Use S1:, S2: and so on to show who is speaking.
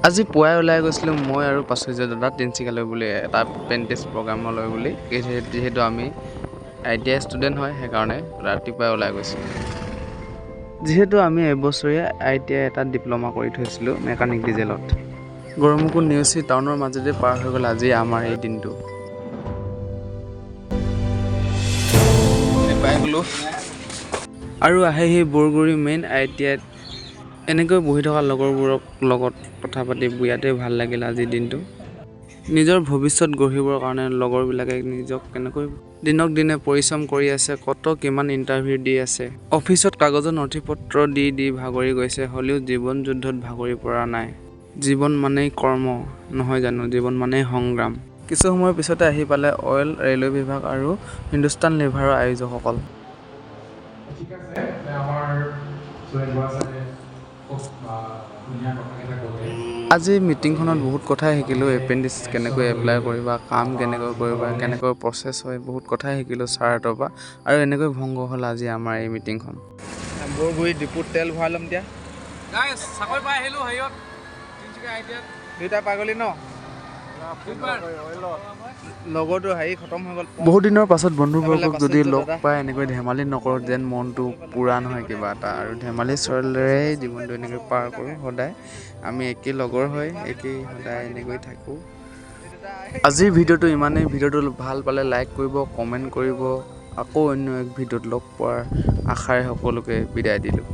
S1: আজি পুৱাই ওলাই গৈছিলোঁ মই আৰু পাচুৰ্য দাদা তিনিচুকীয়ালৈ বুলি, এটা এপ্ৰেণ্টিছ প্ৰগ্ৰামলৈ বুলি। যিহেতু আমি আইটিআই ষ্টুডেণ্ট হয়, সেইকাৰণে ৰাতিপুৱাই ওলাই গৈছিলোঁ। যিহেতু আমি এবছৰীয়া আইটিআই এটা ডিপ্ল'মা কৰি থৈছিলোঁ মেকানিক ডিজেলত। গৰমকো নেওচি টাউনৰ মাজেদি পাৰ হৈ গ'ল আজি আমাৰ এই দিনটো। পাই গ'লোঁ আৰু আহে সেই বৰগুৰি মেইন আইটিআইত এনেকৈ বহি থকা লগৰবোৰক লগত কথা পাতি বিৰাটেই ভাল লাগিল আজিৰ দিনটো। নিজৰ ভৱিষ্যত গঢ়িবৰ কাৰণে লগৰবিলাকে নিজক কেনেকৈ দিনক দিনে পৰিশ্ৰম কৰি আছে, কত কিমান ইণ্টাৰভিউ দি আছে, অফিচত কাগজৰ নথি পত্ৰ দি দি ভাগৰি গৈছে, হ'লেও জীৱন যুদ্ধত ভাগৰি পৰা নাই। জীৱন মানেই কৰ্ম নহয় জানো? জীৱন মানেই সংগ্ৰাম। কিছু সময়ৰ পিছতে আহি পালে অইল ৰেলৱে বিভাগ আৰু হিন্দুস্তান লিভাৰৰ আয়োজকসকল।
S2: ঠিক আছে, আমাৰ সুৰেণ বৰা ছাৰে খুব ধুনীয়া কথাকেইটা ক'লে।
S1: আজি মিটিংখনত বহুত কথাই শিকিলোঁ। এপ্ৰেণ্টিছ কেনেকৈ এপ্লাই কৰিবা, কাম কেনেকৈ কৰিবা, কেনেকৈ প্ৰচেছ হয়, বহুত কথাই শিকিলোঁ ছাৰহঁতৰ পৰা। আৰু এনেকৈ ভংগ হ'ল আজি আমাৰ এই মিটিংখন। বৰগুৰি ডিপুত তেল ভৰাই ল'ম এতিয়া।
S2: চাকৰি পাই আহিলোঁ হেৰিয়ত, তিনিচুকীয়া আইটিআইত।
S1: দুইটা পাগলী ন লগৰটো হেৰি খতম হৈ গ'ল। বহুত দিনৰ পাছত বন্ধুবৰ্গক যদি লগ পাই এনেকৈ ধেমালি নকৰোঁ, যেন মনটো পূৰা নহয় কিবা এটা। আৰু ধেমালি চলেৰেই জীৱনটো এনেকৈ পাৰ কৰোঁ সদায়। আমি একেই লগৰ হৈ একেই সদায় এনেকৈ থাকোঁ। আজিৰ ভিডিঅ'টো ইমানেই। ভিডিঅ'টো ভাল পালে লাইক কৰিব, কমেণ্ট কৰিব। আকৌ অন্য এক ভিডিঅ'ত লগ পোৱাৰ আশাৰে সকলোকে বিদায় দিলোঁ।